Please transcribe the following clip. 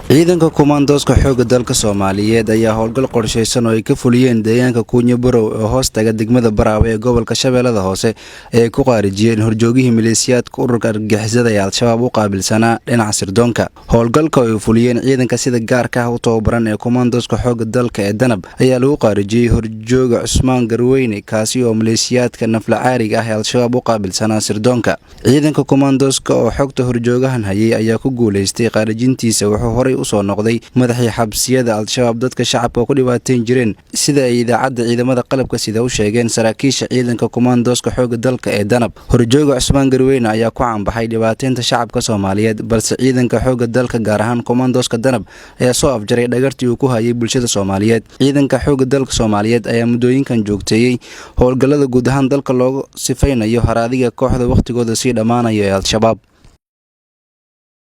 Ciidanka kumaandooska xoogga dalka Soomaaliyeed ayaa howlgal qorshaysan oo ay ka fuliyeen deegaanka Kuunyo Barow oo hoos taga degmada Baraawe ee gobolka Shabeellada Hoose ayay ku qaarijiyeen horjoogihii maleeshiyaadka ururka argagixisada ee Al-Shabaab u qaabilsanaa dhinaca sirdoonka. Howlgalka oo ay fuliyeen ciidanka sida gaarka ah u tababaran ee kumaandooska xoogga dalka ee Danab ayaa lagu qaarijiyey horjooga Cusmaan Garweyne, kaasi oo maleeshiyaadka naflacaariga ah ee Al-Shabaab u qaabilsanaa sirdoonka. Ciidanka kumaandooska oo xogta horjoogahan hayay ayaa ku guuleystay qaarijintiisa. Wuxuu horay usoo noqday madaxii xabsiyada Al-Shabaab dadka shacabka ku dhibaateyn jireen, sida ay idaacadda ciidamada qalabka sida u sheegeen saraakiisha ciidanka kumaandooska xoogga dalka ee Danab. Horjooga Cusmaan Garweyne ayaa ku caanbaxay dhibaateynta shacabka Soomaaliyeed, balse ciidanka xoogga dalka, gaar ahaan kumaandooska Danab, ayaa soo afjaray dhagartii uu ku hayay bulshada Soomaaliyeed. Ciidanka xoogga dalka Soomaaliyeed ayaa muddooyinkan joogteeyey howlgallada guud ahaan dalka loogu sifaynayo haraadiga kooxda wakhtigooda sii dhammaanayo ee Al-Shabaab.